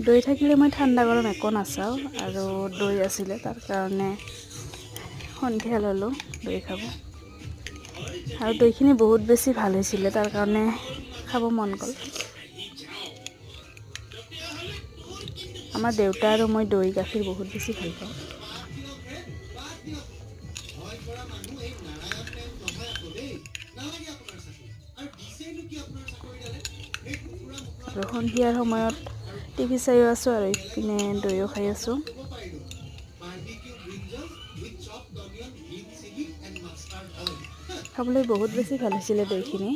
দৈ থাকিলে মই ঠাণ্ডা গৰম একো নাচাওঁ, আৰু দৈ আছিলে তাৰ কাৰণে সন্ধিয়া ল'লোঁ দৈ খাব। আৰু দৈখিনি বহুত বেছি ভাল হৈছিলে, তাৰ কাৰণে খাব মন গ'ল। আমাৰ দেউতা আৰু মই দৈ গাখীৰ বহুত বেছি ভাল পাওঁ। আৰু সন্ধিয়াৰ সময়ত টিভি চাইও আছোঁ আৰু ইপিনে দৈও খাই আছোঁ। খাবলৈ বহুত বেছি ভাল হৈছিলে দৈখিনি।